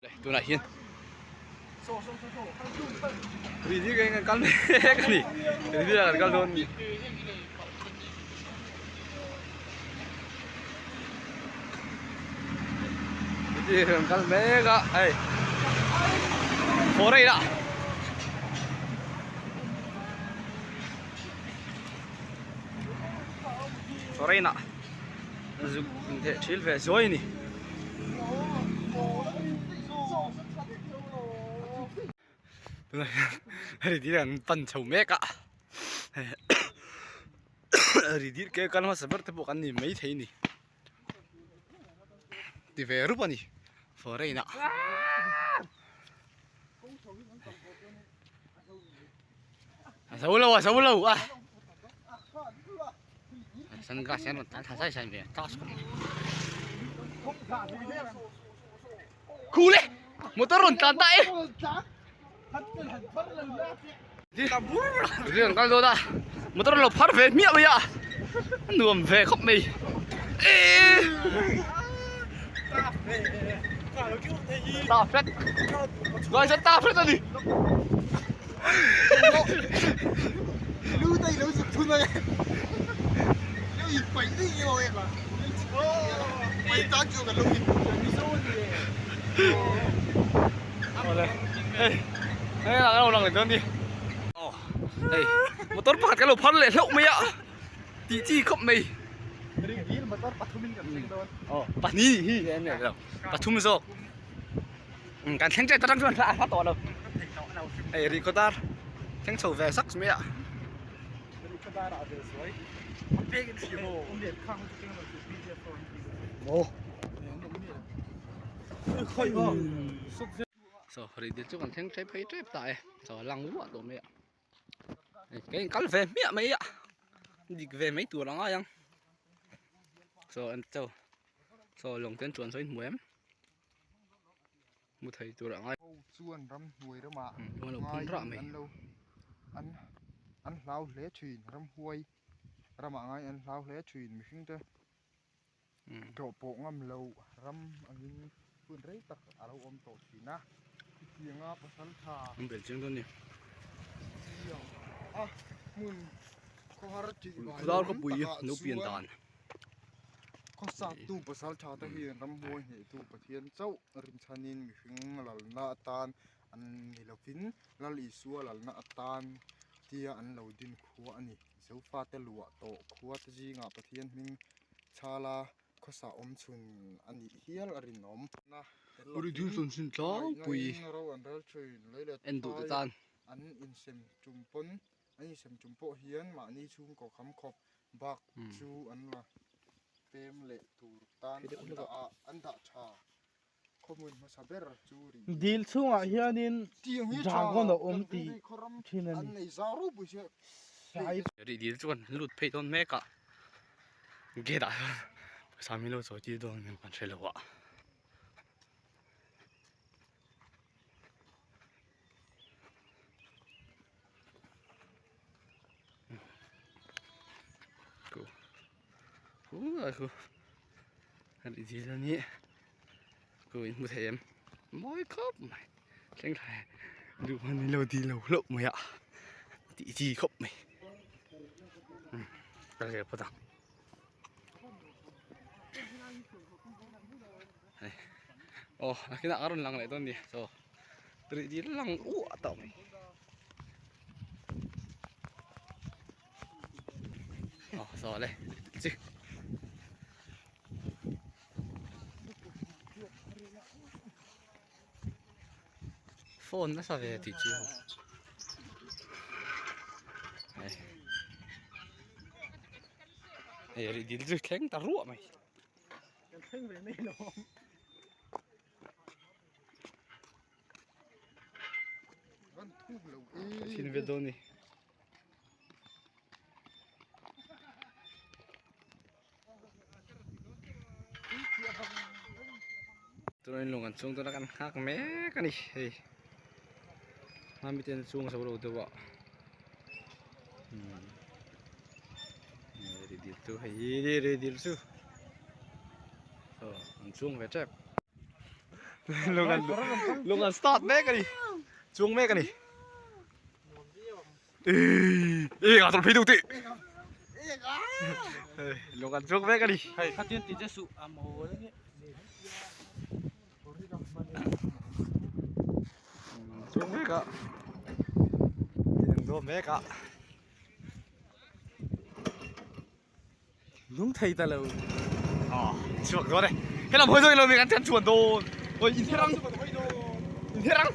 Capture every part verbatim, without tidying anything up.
Tunah hin. Ri Dil kan kal mek a nih. Ri Dil kan kal dawn a nih. Ri Dil kan kal mek a. Hei. Four-a. Four-a. Zuk in the thil ve zoi ni. Ri Dil an pan chau mek a. Ri Dil ke kan hmasa ber te pawh kan ni mai thei ni. Ti ve rup a nih. Four-a. A zo lo, a zo lo, a. San ka sen ta ta sai sai ve. Ta. Khu le. Motor rawn tlan ta e. Ri Dil kan kal dawn a. Motor lo phar ve miah miah a. Nuam ve khawp mai. E. Ta hret. Guys, ta hret a nih. Lu dai lo zuk thun a. Lu i pai dai i lo e ka. Pai ta chu ka lo i. Ole. Hei. Hei, lang, lang, lang, lang, di. Oh. Hei. Motor pakhat ka lo phar leh hlauh mai a. Ti, ti khawp mai. Ri Dil motor pathumin kan thleng dawn. Oh, pahni hi, em, em, em. Pathum zawk. Hmm, kan thleng che ta tang chuan hla, hla tawh lo. Ei, ri ko dar. Thleng chho ve sak mai a. Ri ko dar a ve suai. Pek in si ho. Um, le khang chu teng lo chu B J F. Oh. Khoi ho. So, Ri Dil chu kan thleng che phei tep ta e. So, lang luah tawh mai a. Kei kal ve miah mai a. Dik ve mai tur a ngai ang. So, an chau. So, long ten chuan sawi hmuh em? Hmu thei tur a ngai. Ho chuan ramhnuai rama. Hmm, hmu lo phun rah mai. An lo, an, an hlau hle ṭhin, ramhuai rama ngai an hlau hle ṭhin, mihringte. Hmm. Tawh pawh ngam lo ram angin hun rei tak a lo awm tawh ṭhin a. Tianga pasalṭha. An bel chiang dawn ni. Tiang a hmun khawhar tih vai. Khudar ka pui taka nupi an chuan dan. Khawsaktu pasalṭha te hi ramhuai hnehtu Pathian chauh rinchhanin mihring lalna atan an ni lovin, Lal Isua lalna atan tia an lo din khua a ni. Zofate luah tawh khua te zingah Pathian hming chhala khawsa awm chhun a nih hial a rinawm. Uri thil chun sin tlang pui. Ro an rel ṭhin, lei le en duh te tan. An insem tum pawn, an insem tum pawh hian mahni chhungkaw kham khawp bak chu an la pem leh tur tan an dah a, an dah ṭha. Khawmun hmasa ber chu ri. Dil chhungah hianin dragon a awm tih ṭhin a ni. An nei zau ro bui se. Ri Dil chuan lut phei dawn mek a. Gate-ah chuan pawisa min lo chawi tir dawn min kan hre lo a. Khu. Khu, a khu. Ri Dil a ni. Khu in hmu thei em? Mawi khawp mai. Thleng thei. Duh hman ni lo ti lo hlauh mai a. Ti, ti khawp mai. Hmm. Kal zel phawt ang. Hei. Oh, a kina a rawn lang leh dawn ni. So, Ri Dil lang u a tawh mai. Oh, so le. Chi. Phone nasa ve ti chu. Hei. Hei, Ri Dil chu thleng ta ruah mai. Kan thleng ve mai lo. Kan thuk lo e. Kan sin ve dawn ni. Turin lung an chung tuna kan nghak mek a ni hei. Hma miten chung zo lo deuh a. Hmm. Ri Dil tu hei, ri, Ri Dil chu. Aw, an chung ve tep. Lung an, lung an start mek a nih. Chuong mek a nih. Ei, ei, ka tol phei deu ti. Ei, lung an chuong mek a nih. Hei, kha tieng ti che su a maw le. Chuong mek a. Tieng deu mek a. Lung thei ta lo. Aw, chuong dawn e. He lam hoi dawn lo mi kan ṭan chuong dawn. Oi, in herang. In herang.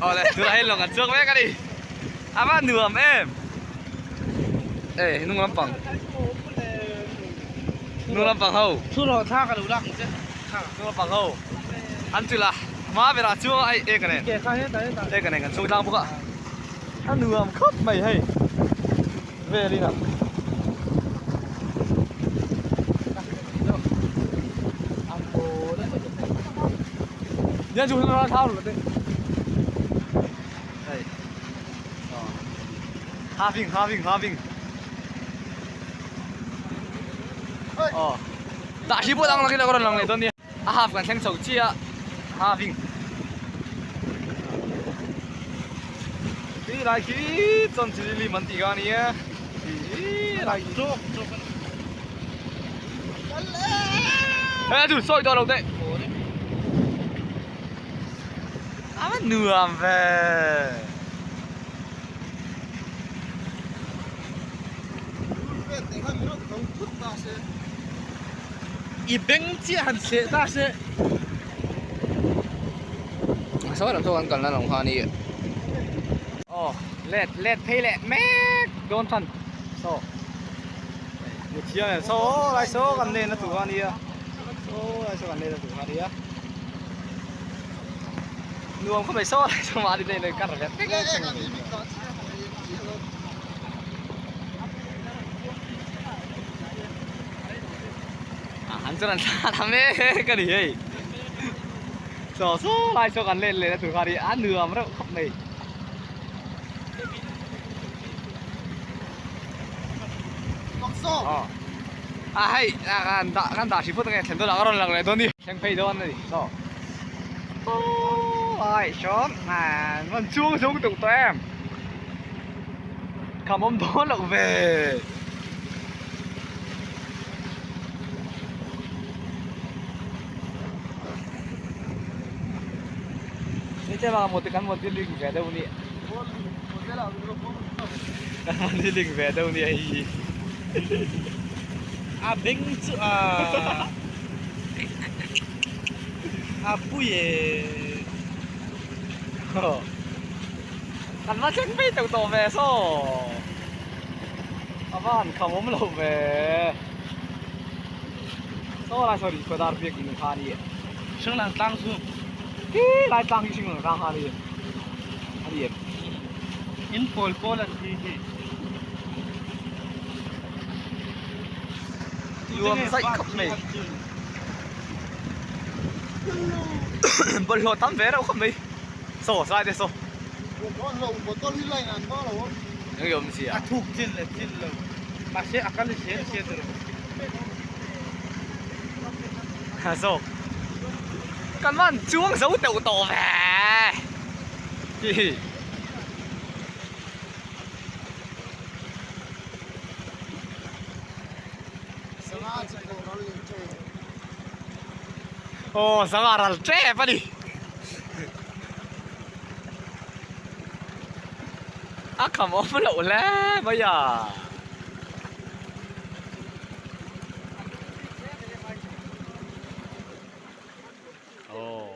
Aw le, tu hei lung an chuong mek a nih. A va nuam em. Ei, nung lampang. Nung lampang ho. Chu lo tha ka lo lak che. Nung lampang ho. An chu la. Hma bera chuong ai, e ka nen. Ke ka he ta, he ta. E ka nen kan chuong tlang bawk a. A nuam khawp mai hei. Ve ri na. Nia chu na thau lo te. Hei. Aw. Having, having, having. Aw. Ta hi bo dang lak in a ko lang le dawn nia. A half kan thleng chau chi a. Halving. Ti lai khi chon chi li man ti ka nia. Ti lai khi. Chok, chok. He, tu soi to lo te. A va nuam ve. I beng chi han se ta se. Saw lam saw kan kalna long kha ni. Aw, let, let phei le mek dawn ṭan. Saw. Ni thiam em, saw, lai saw kan lena tur kha ni a. Saw, lai saw kan lena tur kha ni a. Nuam khawp mai saw, lai saw mani nei nei kar vet. A, han chuan an thla tham e ka ni hei. Saw, saw, lai saw kan let lena tur kha ni a, nuam reuh khawp mai. Aw. A hei, a, kan dah, kan dah hri phawt nge, thlen dawn a, ka rawn lang leh dawn nia. Thleng phei dawn a ni, saw. Aw, ai, saw, a, man chuong zo tuk tawh em. Kham awm dawn lo ve. Ni che ma mo te kan mo te ling ve deuh ni. Kan mo te ling ve deuh ni a hi. A beng chu a. A pui e. Ho. Kan va thleng phei tawh tawh ve saw. A va han kham awm lo ve. Saw lai saw ri ko dar biak in kha ni. Singlang tlang chu. Hi lai tlang hi singlang tlang kha ni. A ni em. In pawl pawl an ti hi. Luam sai khawp mai. Bawlhhlawh tam ve reuh khawp mai. Saw, sai te saw. Bottle hi lai nan ba lo. Nang yom si a. A thuk chin le chin lo. Mahse a kal se se tur. Ha, saw. Kan van chuong zo teuh tawh ve. Hi hi. Aw, sanga ral ṭep a ni. A kham awm lo hle mai a. Aw.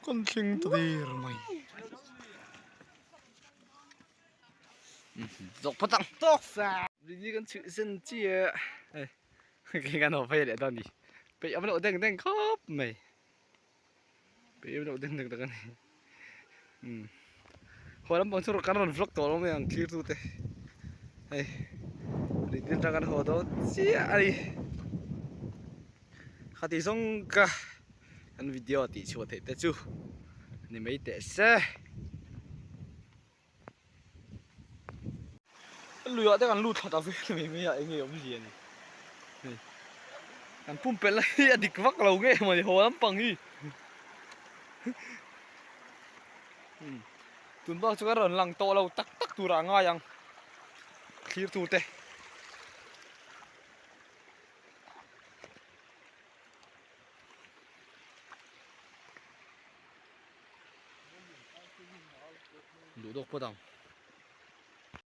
Kan tling ta dir mai. Zawk phawt ang. Tawk sa. Ri ni kan chhir sen chi e. Hei. Kei kan haw phei leh dawn ni. Pei awm lo deng deng khawp mai. Pei awm lo deng deng tak a ni. Hmm. Haw lam pang chu kan rawn vlog tawh lo mai ang thlir tu te. Hei. Ri tin tang kan haw dawn chiah a ni. Khati zawng kha kan video tih chhuah theih te chu ni mai teh se. Lui ah te kan lut tlat a vel mai mai a, eng nge awm zia ni. Hei. Kan pumpelna hi a dik vak lo nge mani, haw lampang hi. Hmm. Tun bak chu ka rawn lang tawh lo tak tak tura ngai ang. Thlir tur te. Duh dawk phawt ang.